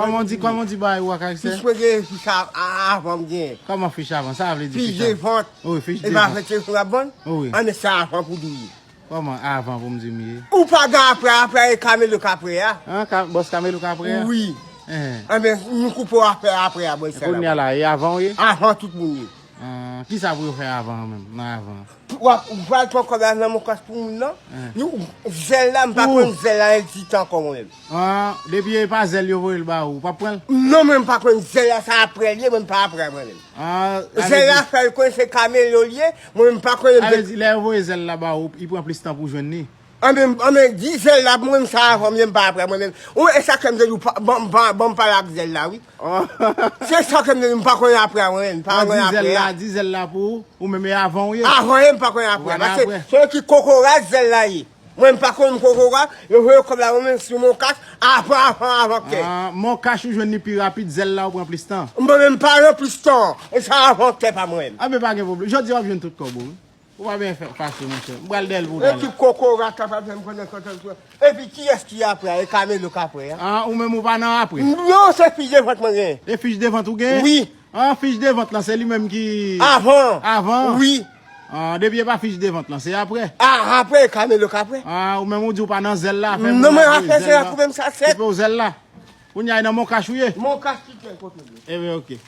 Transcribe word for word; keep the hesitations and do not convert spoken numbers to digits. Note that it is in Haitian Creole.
Kòman w di, kòman w di bagay ou a, Karistè? Fich mwen genyen, fich a, a, avan m genyen. Kòman fich avan? Sa vle di fich avan? Fich de vant. Wi, fich de vant. E pa fè te sou la bòn? Wi. An, men sa avan pou di wi. Kòman avan pou m di m ye? Ou pa gen apre, apre e Kamelo k apre a. An, ka, bòs Kamelo k apre a? Wi. Enhen. An, men nou koupe w apre, apre a, bòs sa la. Kounye a la, e avan w ye? Avan tout moun ye. Ah, kisa pou yo fè avan an menm, nan avan an? W ap, ou pral pran kòb la nan Monkas pou moun nan? Hein. Nou, zèl la, m pa konn zèl la egziste ankò mwen menm. Ah, depi e pa zèl yo voye l ba ou, ou p ap pran l? Non, mwen m pa konn zèl la, sa apre l ye, mwen m pa apre mwen menm. Ah, zèl la fè l konnen se Kamelo l ye, mwen m pa konnen. Sa vle di, lè yo voye zèl la ba ou, li pran plis tan pou jwenn li? Anben, anben, di zèl la pou mwen, sa avan mwen, m pa apre mwen menm. Ou, e sa ke m te di w, pa, ban, ban, ban m pale ak zèl la, wi. Se sa ke m te di, m pa konn apre mwen menm, m pa konn apre a. Di zèl la, di zèl la pou ou, ou menm e avan ou ye. Avan ye, m pa konn apre. Paske se yo ki kokorat zèl la ye. Mwen, m pa konn kokorat, yo voye kòb la, mwen menm, sou Monkas, avan, avan, avan kè. Ah, Monkas ou jwenn li pi rapid, zèl la ou pran plis tan. Mwen menm, m pa pran plis tan, e sa avan kè pa mwen menm. Anben, pa gen pwoblèm. Jodi a w ap jwenn tout kòb ou, wi. Ou pa byen fè fache, monchè. M pral dèyè l pou w talè. Ekip kokorat la pa janm konnen kote l pran. Epi kiyès ki apre a? E Kamelo k apre a. Ah, ou menm ou pa nan apre? Non, se fich de vant mwen genyen. E fich de vant ou genyen? Wi. Ah, fich de vant lan, se li menm ki avan. Avan? Wi. Ah, depi e pa fich de vant lan, se apre? Ah, apre, e Kamelo k apre. Ah, ou menm ou di ou pa nan zèl la, fè moun la voye zèl la. Non, mwen apre se la koupe m sa sèk. Koupe w zèl la. Kounye a, e nan Monkas ou ye? Monkas ki tèl kote l ye. Ebyen, oke.